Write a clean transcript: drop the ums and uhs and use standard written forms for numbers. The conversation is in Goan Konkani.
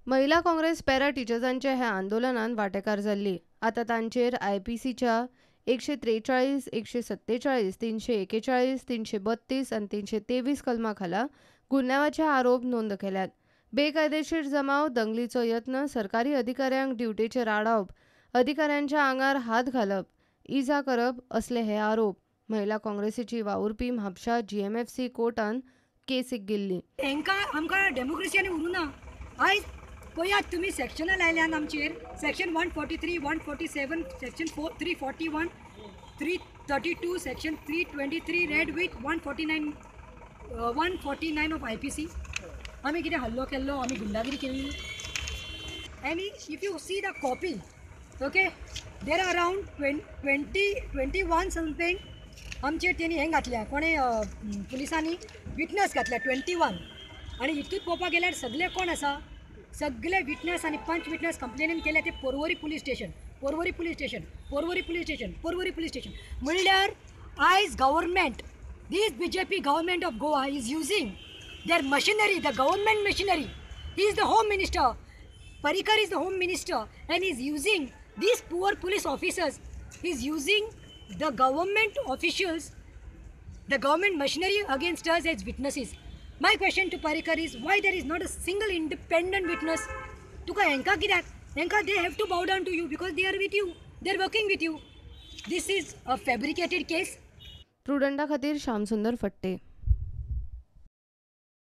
महिला काँग्रेस पॅरा टिचर्सांच्या ह्या आंदोलनान वांटेकार जाल्ली. आतां तांचेर आयपीसीच्या 143, 147, 341, 332 आनी 323 कलमा खाला गुन्यांवाचे आरोप नोंद केल्यात. बेकायदेशीर जमाव, दंगलीचो यत्न, सरकारी अधिकाऱ्यांक ड्युटेचेर आडावप, अधिकाऱ्यांच्या आंगार हात घालप, इजा करप असले हे आरोप. महिला काँग्रेसीची वावुरपी म्हापशा जीएमएफसी कोर्टान केसीक गेल्ली. हेंकां आमकां डेमोक्रेसी आनी उरूं ना. आयज पळयात तुमी सेक्शनां लायल्यान आमचेर, section 143, 147, section 341, 332, section 323 read with 149 of IPC. आमी कितें हल्लो केल्लो, आमी गुंडागिरी केल्ली. आनी if you see the copy, okay, there are around 21 something आमचेर तेणी हें घातल्या, कोणें पुलिसांनी विटनस घातल्या 21. आनी हितूंत पळोवपाक गेल्यार सगळे कोण आसा, सगळे विटनस आनी पंच विटनस कंप्लेनीन केल्या ते Porvorim police station, Porvorim police station, Porvorim police station, Porvorim police station. म्हणल्यार आयज government, this BJP government of Goa is using their machinery, the government machinery. He is the home minister, Parrikar is the home minister, and is using these poor police officers, is using the government officials, the government machinery against us as witnesses. My question to Parrikar is, why there is not a single independent witness? तुका हेंकां कित्याक, हेंकां they have to bow down to you because they are with you, they are working with you. This is a fabricated case. प्रुडंटा खातीर श्यामसुंदर फट्टे.